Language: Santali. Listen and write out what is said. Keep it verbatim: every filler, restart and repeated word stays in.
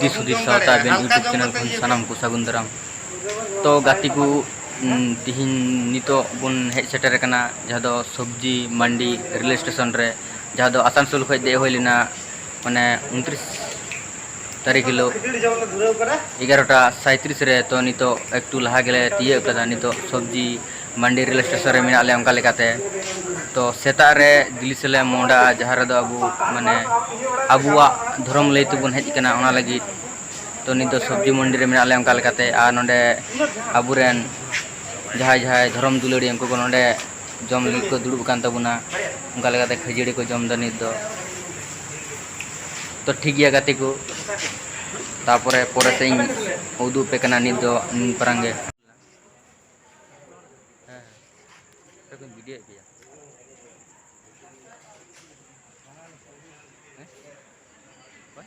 ᱫᱤᱥ ᱦᱩᱫᱤᱥ ᱥᱟᱶᱛᱟ ᱟᱵᱮᱱ YouTube channel ᱠᱷᱚᱱ ᱥᱟᱱᱟᱢ ᱠᱚ ᱥᱟᱹᱜᱩᱱ ᱫᱟᱨᱟᱢ᱾ ᱛᱚ ᱜᱟᱛᱮ ᱠᱚ, ᱩᱸ, ᱛᱤᱦᱤᱧ ᱱᱤᱛᱚᱜ ᱵᱚᱱ ᱦᱮᱡ ᱥᱮᱴᱮᱨ ᱟᱠᱟᱱᱟ ᱡᱟᱦᱟᱸ ᱫᱚ ᱥᱚᱵᱽᱡᱤ ᱢᱟᱱᱰᱤ ᱨᱮᱞ ᱥᱴᱮᱥᱚᱱ ᱨᱮ, ᱡᱟᱦᱟᱸ ᱫᱚ ᱟᱥᱟᱱᱥᱳᱞ ᱠᱷᱚᱱ ᱫᱮᱡ ᱦᱩᱭ ᱞᱮᱱᱟ, ᱢᱟᱱᱮ ᱩᱱᱛᱨᱤᱥ ᱛᱟᱹᱨᱤᱠᱷ ᱦᱤᱞᱳᱜ ᱮᱜᱟᱨᱚᱴᱟ ᱥᱟᱸᱭᱛᱨᱤᱥ ᱨᱮ᱾ ᱛᱚ ᱱᱤᱛᱚᱜ ᱮᱠᱴᱩ ᱞᱟᱦᱟ ᱜᱮᱞᱮ ᱛᱤᱭᱟᱹᱜ ᱠᱟᱫᱟ᱾ ᱱᱤᱛᱚᱜ ᱥᱚᱵᱽᱡᱤ ᱢᱟᱱᱰᱤ ᱨᱮᱞ ᱥᱴᱮᱥᱚᱱ ᱨᱮ ᱢᱮᱱᱟᱜ ᱞᱮᱭᱟ᱾ ᱚᱱᱠᱟ ᱞᱮᱠᱟᱛᱮ ᱛᱚ ᱥᱮᱛᱟᱜ ᱨᱮ ᱫᱤᱞᱤᱥ ᱞᱮ ᱢᱚᱦᱰᱟᱜᱼᱟ, ᱡᱟᱦᱟᱸ ᱨᱮᱫᱚ ᱟᱵᱚ ᱢᱟᱱᱮ ᱟᱵᱚᱣᱟᱜ ᱫᱷᱚᱨᱚᱢ ᱞᱟᱹᱭ ᱛᱮᱵᱚᱱ ᱦᱮᱡ ᱟᱠᱟᱱᱟ, ᱚᱱᱟ ᱞᱟᱹᱜᱤᱫ᱾ ᱛᱚ ᱱᱤᱛ ᱫᱚ ᱥᱚᱵᱽᱡᱤ ᱢᱟᱱᱰᱤ ᱨᱮ ᱢᱮᱱᱟᱜ ᱞᱮᱭᱟ᱾ ᱚᱱᱠᱟ ᱞᱮᱠᱟᱛᱮ ᱟᱨ ᱱᱚᱰᱮ ᱟᱵᱚᱨᱮᱱ ᱡᱟᱦᱟᱸᱭ ᱡᱟᱦᱟᱸᱭ ᱫᱷᱚᱨᱚᱢ ᱫᱩᱞᱟᱹᱲᱤᱭᱟᱹ, ᱩᱱᱠᱩ ᱠᱚ ᱱᱚᱰᱮ ᱡᱚᱢ ᱞᱟᱹᱜᱤᱫ ᱠᱚ ᱫᱩᱲᱩᱵ ᱟᱠᱟᱱ ᱛᱟᱵᱚᱱᱟ᱾ ᱚᱱᱠᱟ ᱞᱮᱠᱟᱛᱮ ᱠᱷᱟᱹᱡᱟᱹᱲᱤ ᱠᱚ ᱡᱚᱢ ᱮᱫᱟ ᱱᱤᱛ ᱫᱚ᱾ ᱛᱚ ᱴᱷᱤᱠ ᱜᱮᱭᱟ ᱜᱟᱛᱮ ᱠᱚ, ᱛᱟᱯᱚᱨᱮ ᱯᱚᱨᱮ ᱥᱮᱫ ᱤᱧ ᱩᱫᱩᱜ ᱟᱯᱮ ᱠᱟᱱᱟ᱾ ᱱᱤᱛ ᱫᱚ ᱱᱤᱱ ᱯᱟᱨᱟᱝ ᱜᱮ᱾ ᱦᱮᱸ, ᱦᱮᱸ᱾ ᱵᱷᱤᱰᱤᱭᱳ ᱮᱫ ᱜᱮᱭᱟ᱾ ᱦᱮᱸ? ᱚᱠᱚᱭ?